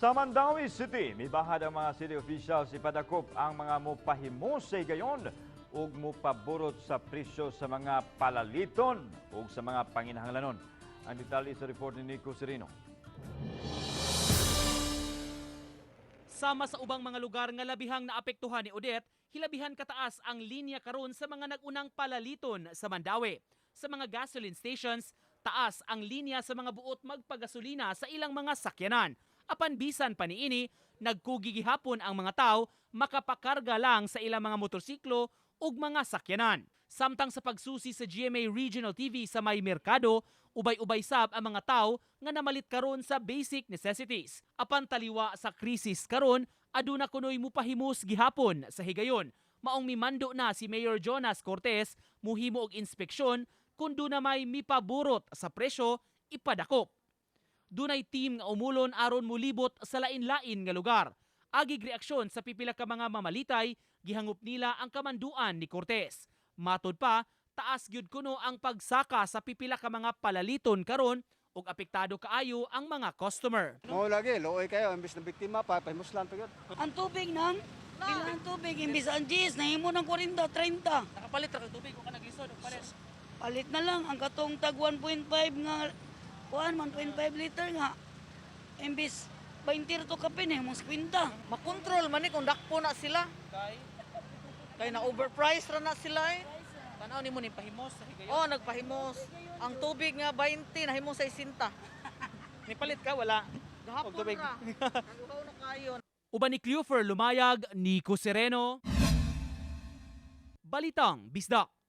Sa Mandaue City, mibahad ang mga city officials ipadakop ang mga mupahimos sa higayon ug mupaburot sa presyo sa mga palaliton ug sa mga panginahanglanon. Ang detalye sa report ni Nico Sereno. Sama sa ubang mga lugar nga labihang naapektuhan ni Odette, hilabihan kataas ang linya karon sa mga nagunang palaliton sa Mandaue. Sa mga gasoline stations, taas ang linya sa mga buot magpagasolina sa ilang mga sakyanan. Apan bisan pa niini, nagkugi gihapon ang mga tao makapakarga lang sa ilang mga motorsiklo ug mga sakyanan. Samtang sa pagsusi sa GMA Regional TV sa may merkado, ubay-ubay sab ang mga tao nga namalit karon sa basic necessities. Apan taliwa sa krisis karon, aduna kunoy mupahimos gihapon sa higayon. Maong mimando na si Mayor Jonas Cortez muhimo og inspeksyon kung duna may mipaburot sa presyo, ipadakop. Dunay team nga umulon aron mulibot sa lain-lain nga lugar. Agig reaksyon sa pipila ka mga mamalitay, gihangop nila ang kamanduan ni Cortez. Matod pa, taas gyud kuno ang pagsaka sa pipila ka mga palaliton karon ug apektado kaayo ang mga customer. Mao lagi, luoy kayo, imbis na biktima pa, pahimuslan pa yun. Ang tubig nang, pila ang tubig, imbis ang GS, nahimo ng 40, 30. Nakapalit ra kag tubig o ka naglisod og palit. Palit na lang, ang katong tag 1.5 nga, kuan, 1.5 liter nga. Imbis 20 to kapin eh, mong 50. Makontrol man ni kung dakpo na sila. Kay na overpriced ra na sila eh. Tanaw nimo ni pahimos sa higayon. Oh, nagpahimos. Ang tubig nga 20 nahimo 60. Nipalit ka wala? Gahapon Og tubig. ra. Kaguhaw na kayo. Uban ni Clufer Lumayag, Nico Sereno. Balitang Bisdak.